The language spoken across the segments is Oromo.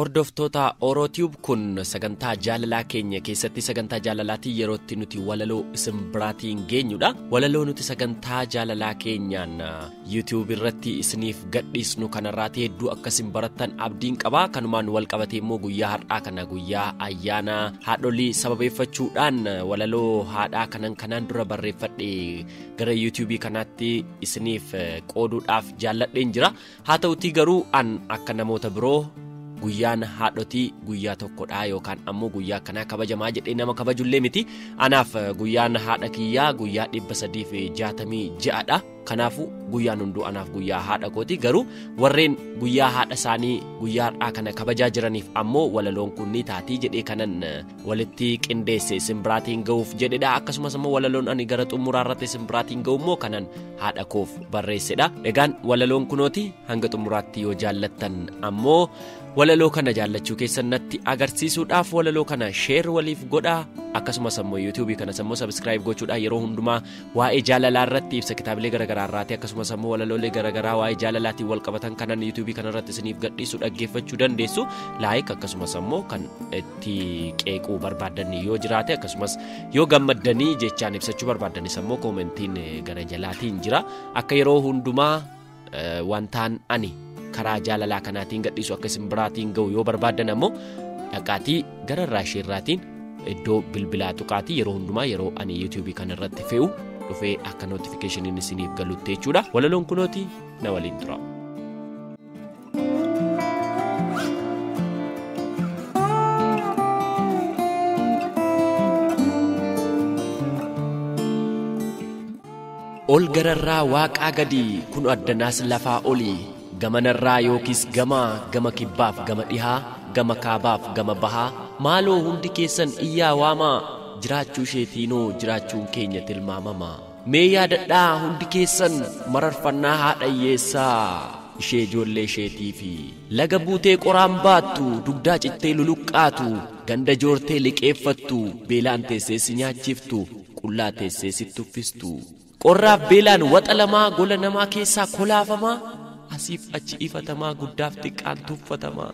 Hordoftoota Orotube kun sagantaa jaalalaa keenya keessatti sagantaa jaalalaatiin yerootti nuti walaloo isin biraatiin geenyudha. Walaloo nuti sagantaa jaalalaa keenyaan YouTube irratti isiniif gadhiisnu kanarraati hedduu akkasin barattan abdiin qaba. Kanumaan wal qabatee immoo guyyaa har'aa kana guyyaa ayyaana haadholii sababeeffachuudhaan walaloo haadhaa kanaan dura barreeffadhe gara YouTube kanaatti isiniif qooduudhaaf jaalladheen jira. Haa ta'utii garuu an akka namoota biroo guyyaan haadhotii guyyaa tokkodha yookaan ammoo guyyaa kanaa kabajamaa jedhee nama kabajullee miti. Anaaf guyyaan haadha kiyyaa guyyaa 366 dha. Kanaafuu guyyaan hunduu anaaf guyyaa haadha kooti. Garuu warreen guyyaa haadha isaanii guyyaa har'aa kana kabajaa jiraniif ammoo walaloon kun ni taatii jedhee kanan walitti qindeesse isin biraatiin ga'uuf jedhedha. Akkasumas immoo walaloon ani gara xumuraa irratti isin biraatiin ga'u immoo kanan haadha koof barreessedha. Egaan walaloon kunooti hanga xumuraatti yoo jaallattan ammoo walaloo kana jaallachuu keessan natti agarsiisuudhaaf walaloo kana share waliif godhaa. Akkasumas ammoo YouTube kanas ammoo subscribe gochuudhaan yeroo hundumaa waa'ee jaalalaa irratti ibsa kitaabilee garaagaraa irratti akkasumas ammoo walaloolee garaagaraa waa'ee jaalalaatiin wal qabatan kanan YouTube kana irratti isiniif gadhiisu dhaggeeffachuu dandeessu. Like akkasumas ammoo kan itti qeequu barbaaddan yoo jiraate akkasumas yoo gammaddanii jechaan ibsachuu barbaaddanis ammoo koomentiin gara jalaatiin jira. Akka yeroo hundumaa wantaan ani karaa jaalalaa kanaatiin gadhiisu akka isin biraatiin ga'u yoo barbaaddan ammoo dhaqaatii gara raasheerraatiin iddoo bilbilaa tuqaatii yeroo hundumaa yeroo ani YouTube kana irratti fe'u dhufee akka notificationin isiniif galutti jechuudha. Walaloon kunooti na waliin tura. Ol gararraa waaqaa gadi kun addanaas lafaa olii gamanarraa yookiis gama gama kibbaaf gama dhihaa gama kaabaaf gama bahaa maaloo hundi keessan iyyaa waamaa jiraachuu isheetiinoo jiraachuun keenya tilmaamama. Mee yaadadhaa hundi keessan mararfannaa haadha hiyyeessaa ishee ijoollee isheetii fi laga buutee qoraan baattu dugdaa cittee luluqqaatu ganda joortee liqeeffattu beelaan teessee si nyaachiftu qullaa teessee si tuffistu qorraaf beelaan waxa lamaa gola namaa keessaa kolaafamaa asiif achi ifatamaa guddaaf xiqqaan tuffatamaa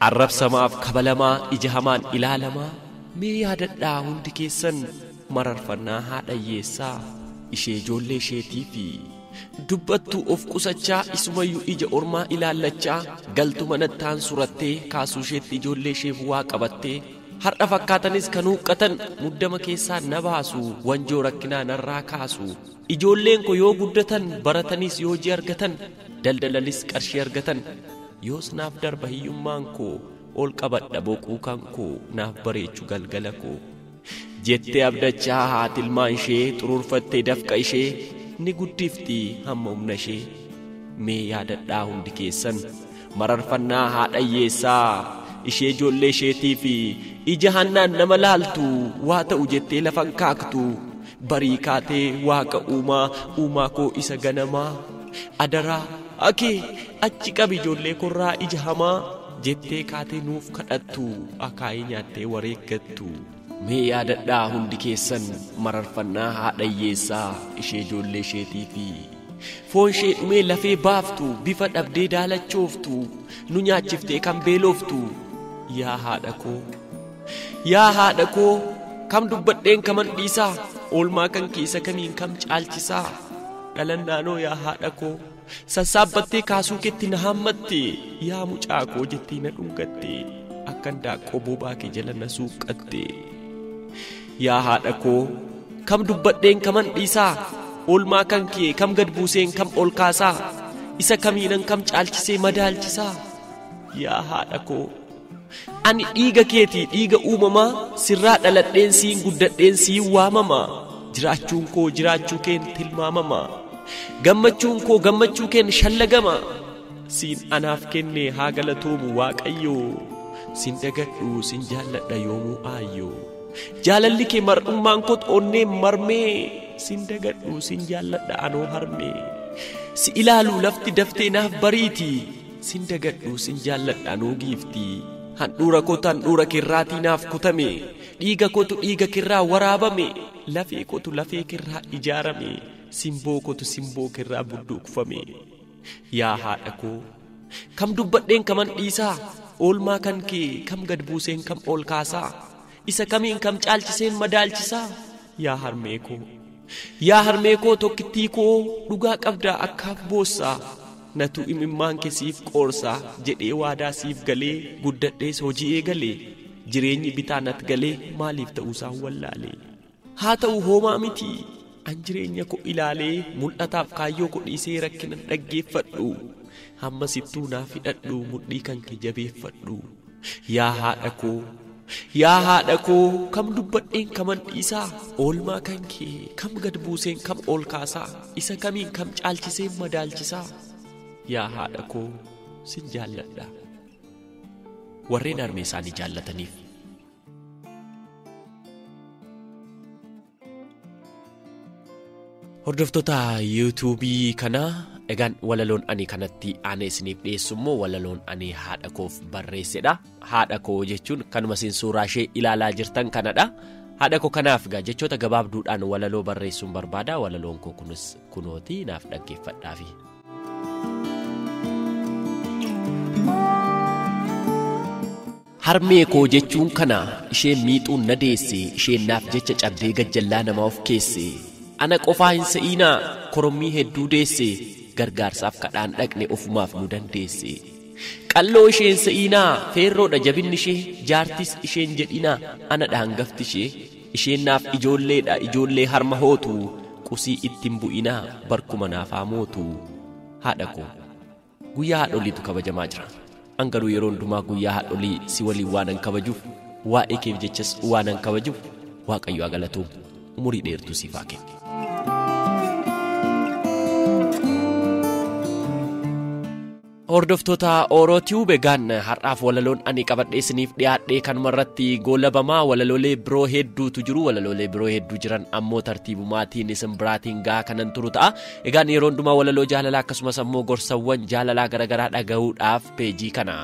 arrabsamaaf kabalamaa ija hamaan ilaalamaa. Mee yaadadhaa hundi keessan mararfannaa haadha hiyyeessaa ishee ijoollee isheetii fi dubbattu of qusachaa isumayyuu ija ormaa ilaallachaa galtu manattaan surattee kaasuu isheetti ijoollee isheef waa qabattee har'a fakkaatanis kan huuqqatan muddama keessaa na baasu wanjoo rakkinaa narraa kaasu ijoolleen ko yoo guddatan baratanis yoo hojii argatan daldalanis qarshii argatan yoos naaf darba hiyyummaan koo ol qabadha boquu kan koo naaf bareechu galgala koo jettee abdachaa haati ilmaan ishee xuruurfattee dafqa ishee ni guddifti hamma humna ishee. Mee yaadadhaa hundi keessan mararfannaa haadha hiyyeessaa ishee ijoollee isheetii fi ija hannaan nama laaltu waa ta'u jettee lafan kaaktu barii kaatee waaqa uumaa uumaa koo isa ganamaa adaraa akee achi qabi ijoollee korraa ija hamaa jettee kaatee nuuf kadhattu akaayii nyaattee wareeggattu. Mee yaadadhaa hundi keessan mararfannaa haadha hiyyeessaa ishee ijoollee isheetii fi foon ishee dhumee lafee baaftu bifa dhabdee daalachooftu nu nyaachiftee kan beeloftu. Yaa haadha koo yaa haadha koo kam dubbadheen kaman dhiisaa oolmaa kan keessa kamiin kam caalchisaa dhalannaanoo yaa haadha koo sassaabbattee kaasuu keetti na hammatte yaa mucaa koo jettee na dhungatte akkan daaqqoo bobaa kee jala na suuqqatte. Yaa haadha koo kam dubbadheen kaman dhiisaa oolmaa kan kee kam gad buuseen kam ol kaasaa isa kamiinan kam caalchisee madaalchisaa. Yaa haadha koo ani dhiiga keetii dhiiga uumamaa sirraa dhaladheen siin guddadheen siin waamamaa jiraachuun koo jiraachuu keen tilmaamamaa gammachuun koo gammachuu keen shallagama siin anaaf kenne haa galatoomu waaqayyoo siin dagadhu siin jaalladha yoomuu aayyoo jaalalli kee mar'ummaan koo onnee marmee siin dagadhu siin jaalladha anoo harmee si ilaalu lafti daftee naaf bariiti siin dagadhu siin jaalladha anoo giifti handhuura kootu handhuura kirraatii naaf kutame dhiiga kootu dhiiga kirraa waraabame lafee kootu lafee kirraa ijaarame simboo kootu simboo kirraa budduuqfame. Yaa haadha koo Kam dubbadheen kaman dhiisaa? Oolmaa kan kee kam gad buuseen kam ol kaasaa? Isa kamiin kam caalchiseen madaalchisaa? Yaa harmee koo, yaa harmee koo tokkittii koo, dhugaa qabdaa akkaaf boossaa. Natu imimmaan kee siif qoorsaa jedhee waadaa siif galee, guddadhees hojii eegalee, jireenyi bitaa nat galee, maaliif ta'uusaa wallaalee. Haa ta'u hoomaa miti, an jireenya koo ilaalee, mul'ataaf kaayyoo koo dhiisee rakkina dhaggeeffadhu. Hamma sittuu naaf hidhadhu, mudhii kan kee jabeeffadhu. Yaa haadha koo, yaa haadha koo, kam dubbadheen kaman dhiisaa? Oolmaa kan kee kam gad buuseen kam ol kaasaa? Isa kamiin kam caalchiseen madaalchisaa? Yaa haadha koo, sin jaalladha. Warreen harmee isaanii jaallataniif. Hordoftoota yuutuubii kanaa, egaan walaloon ani kanatti aanee isiniif dhiyeessu immoo walaloon ani haadha koof barreessedha. Haadha koo jechuun kanuma isin suuraa ishee ilaalaa jirtan kanadha. Haadha koo kanaaf egaa jechoota gabaabduudhaan walaloo barreessuun barbaada. Walaloon koo kunis kunooti, naaf dhaggeeffadhaafi. Harmee koo jechuun kana, isheen miixuun na deesse, isheen naaf jecha cabdee gajjallaa namaa of keesse. Ana qofaa hin se'inaa, korommii hedduu deesse, gargaarsaaf kadhaan dhaqne ofumaaf nu dandeesse. Qalloo isheen se'inaa, feerroodha jabinni ishee, jaartis isheen jedhinaa, ana hangafti ishee. Isheen naaf ijoolleedha, ijoollee harma hootu, qusii ittiin bu'inaa, barkuma naaf haa mootu. Haadha koo, guyyaa haadholiitu kabajamaa jira. An garuu yeroo hundumaa guyyaa haadholii si waliin waan an kabajuuf, waa'ee keef jechas waan an kabajuuf, Waaqayyo haa galatuumu, umurii dheertuu siif haa kennu. Hordoftoota Ooroo Tiyuub, egaan har'aaf walaloon ani qabadhee isiniif dhiyaadhee kanuma irratti goolabamaa. Walaloolee biroo hedduutu jiru. Walaloolee biroo hedduu jiran ammoo tartiibumaatiin isin biraatiin gahaa kanan turu ta'a. Egaan yeroo hundumaa walaloo jaalalaa akkasumas ammoo gorsawwan jaalalaa garaagaraa dhaga'uudhaaf peejii kana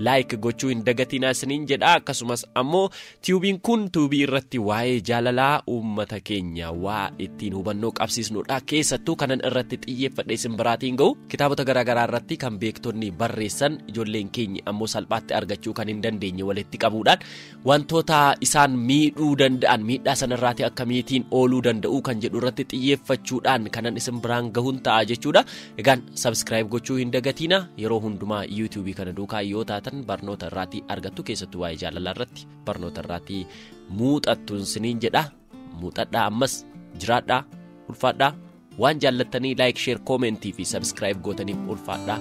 like gochuu hin dagatinaa isiniin jedha. Akkasumas ammoo tiyuubiin kun tiyuubii irratti waa'ee jaalalaa uummata keenya waa ittiin hubannoo qabsiisnudha. Keessattuu kanan irratti xiyyeeffadhee isin biraatiin ga'u kitaabota garaagaraa irratti kan beektonni barreessan, ijoolleen keenya ammoo salphaatti argachuu kan hin dandeenye walitti qabuudhaan, wantoota isaan miidhuu danda'an, miidhaa sanarraati akkamiitiin ooluu danda'u kan jedhu irratti xiyyeeffachuudhaan kanan isin biraan gahuun ta'a jechuudha. Egaan subscribe gochuu hin dagatina. Yeroo hundumaa yuutuubii kana duukaa yoo taatan barnoota irraatii argattu, keessattuu waa'ee jaalalaa irratti barnoota irraatii muuxattuun siniin jedha. Muuxadhaa, ammas jiraadhaa, ulfaadhaa. Waan jaallattanii like, share, koomentii fi subscribe gootaniif ulfaadhaa.